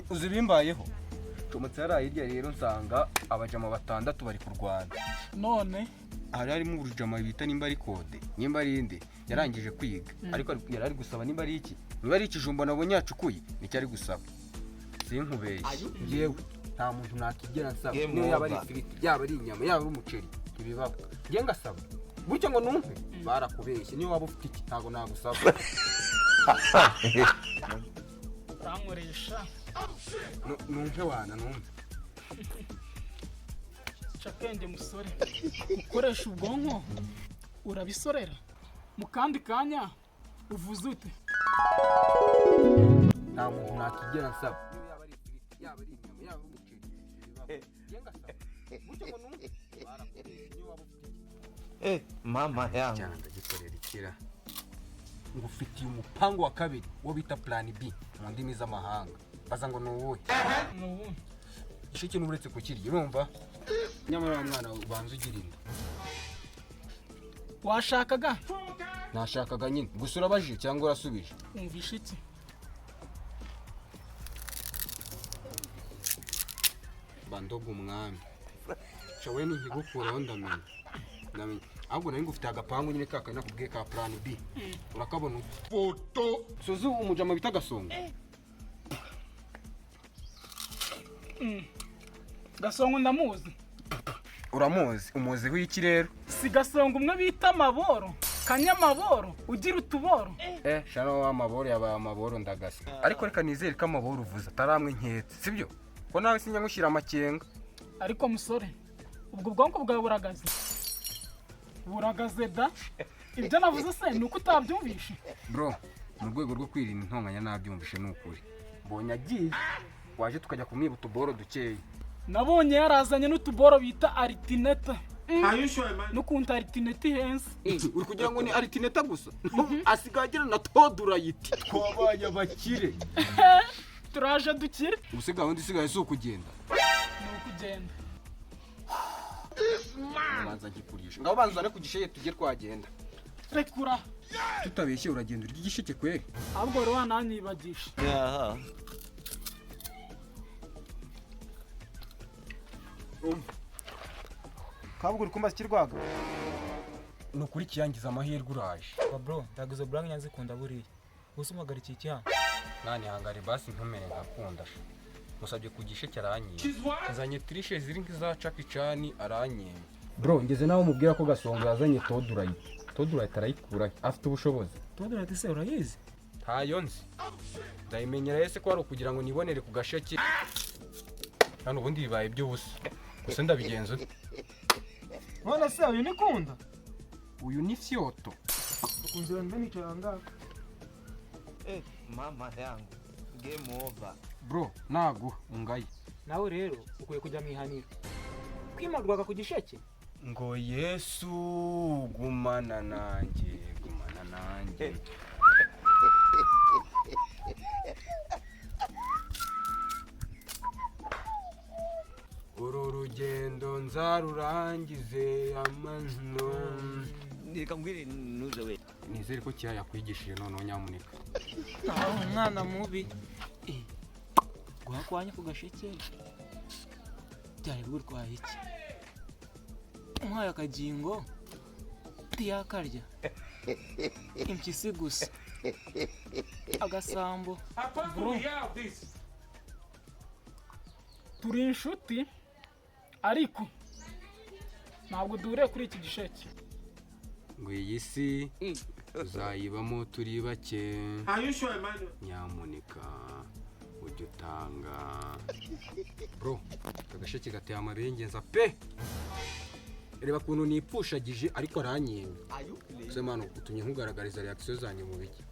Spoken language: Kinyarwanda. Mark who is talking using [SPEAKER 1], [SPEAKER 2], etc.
[SPEAKER 1] Uzi ibimbayeho? Ncomotse hariya hirya rero, nsanga abajama batandatu bari kurwana.
[SPEAKER 2] None?
[SPEAKER 1] Hari harimo urujama bita nimba ari kode, nimba ari inde, yarangije kwiga, ariko yari ari gusaba nimba ari iki, niba ari ikijumba nabonye yacukuye, nicyo ari gusaba. Sinkubeshye, yewe, nta muntu nakigera nsaba.
[SPEAKER 3] Game
[SPEAKER 1] Niyo yaba ari
[SPEAKER 3] over.
[SPEAKER 1] ifiriti, yaba ari inyama, yaba ari umuceri, ntibibaho njye ngasaba gutyo ngo numve. Barakubeshye, niyo waba ufite iki, ntabwo nagusaba.
[SPEAKER 2] Urankoresha.
[SPEAKER 1] Numve wana, numve.
[SPEAKER 2] Ca akenge musore, ukoresha ubwonko urabisorera. Mu kandi kanya uvuze ute?
[SPEAKER 1] Nta muntu nakigera nsaba, niyo yaba ari ifiriti, yaba ari inyama, yaba ari umuceri, ntibibaho njye ngasaba gutyo ngo numve. Barakubeshye, niyo waba ufite iki.
[SPEAKER 3] Eh, mama yangu.
[SPEAKER 1] Cyane ndagikorera ikira. Ngufitiye umupango wa kabiri, wo bita plan B mu ndimi z'amahanga. Baza ngo ni uwuhe?
[SPEAKER 2] Ni uwuhe?
[SPEAKER 1] Igisheke n'uretse kukirya, urumva? Nyamara wa mwana, ubanza ugira inda.
[SPEAKER 2] Washakaga?
[SPEAKER 1] Nashakaga nyine gusa. Urabajije cyangwa urasubije?
[SPEAKER 2] Wumvishe iki?
[SPEAKER 1] Bandoga umwami shawe ntikigukuraho. Ndamenya, ndamenya. Ahubwo nari ngufitiye agapangu nyine ka kari nakubwiye ka plan B. Urakabona ute? Foto suzi umujama bita Gasongo.
[SPEAKER 2] Gasongo ndamuzi.
[SPEAKER 1] Uramuzi? Umuziho iki rero?
[SPEAKER 2] Si Gasongo umwe bita Amaboro, Kanyamaboro, ugira utuboro?
[SPEAKER 1] Eh, shano wa maboro yabaye amaboro, ndagasa. Ariko reka nizere ko amaboro uvuze atari amwe nketse, sibyo? Ko nawe sinya ngushyira amakenga.
[SPEAKER 2] Ariko musore, ubwo bwonko bwawe buragaze, buragaze da. Ibyo navuze se ni uko utabyumvishe?
[SPEAKER 1] Bro, mu rwego rwo kwirinda intonganya, nabyumvishe, ni ukuri. Mbonye agiye, waje tukajya kumwiba utuboro dukeya.
[SPEAKER 2] Nabonye yarazanye n'utuboro bita aritineta, n'ukuntu aritineta ihenze.
[SPEAKER 1] Uri kugira ngo ni aritineta gusa? Asigaye agira na todurayiti. Twabaye abakire.
[SPEAKER 2] Turaje dukire.
[SPEAKER 1] Ubu se gahunda isigaye si ukugenda?
[SPEAKER 2] Ni ukugenda.
[SPEAKER 1] Ubanza nkikurisha. Ngaho banza uzane ku gisheke tujye twagenda.
[SPEAKER 2] Rekura.
[SPEAKER 1] Tutabeshye, uragenda urya igisheke kweri?
[SPEAKER 2] Ahubwo wari wananyibagisha.
[SPEAKER 3] Aha.
[SPEAKER 4] Kabuga, uri kumbaza ikirwaga?
[SPEAKER 1] Ni ukuri kiyangiza amahirwe, uraje.
[SPEAKER 5] Ba bro, ntabwo izo blague nyazikunda buriya. Gusa umuhagarika iki hano?
[SPEAKER 1] Mwana, ihangane basi, ntumere nkakunda sha. Musabye ku gisheke aranyima. Nzanye tirishe ziri nk'iza cakicani, aranyima. Bro, ngeze naho mubwira ko Gasongo yazanye todurayiti. Todurayiti arayikura? Afite ubushobozi?
[SPEAKER 5] Todorati se urayizi?
[SPEAKER 1] Ntayo nzi, ndayimenyera ese ko ari ukugira ngo nibonere ku gasheke hano? Ubundi bibaye iby'ubusa gusa, ndabigenza ute?
[SPEAKER 4] None se uyu nikunda?
[SPEAKER 1] Uyu ni fyoto.
[SPEAKER 4] Ukunze mbe nicaye aha ngaha.
[SPEAKER 3] Eh, mama yangu. Game over.
[SPEAKER 1] Bro, naguha ungaye.
[SPEAKER 5] Nawe rero ukwiye kujya mu ihaniro. Kwimarwaga ku gisheke?
[SPEAKER 1] Ngo Yesu gumana nanjye, gumana nanjye. Uru rugendo nzarurangize amano.
[SPEAKER 3] Reka mbwire nuze we.
[SPEAKER 1] Nizere ko kiya yakwigishije noneho, nyamuneka.
[SPEAKER 5] Nawe umwana mubi. Eh, guhakwanya ku gasheke byari bigutwaye iki? Umuhaye akagingo ntiyakarya. Impyisi gusa. Agasambo.
[SPEAKER 2] Bro, turi inshuti, ariko ntabwo duhuriye kuri iki gisheke.
[SPEAKER 1] Ngo iyi si tuzayibamo turi bake, nyamuneka ujye utanga. Bro, aka gasheke gateye amabengeza pe. Reba ukuntu nipfushagije, ariko aranyimye. Gusa mwana, utumye nkugaragariza reaction zanjye mu biki.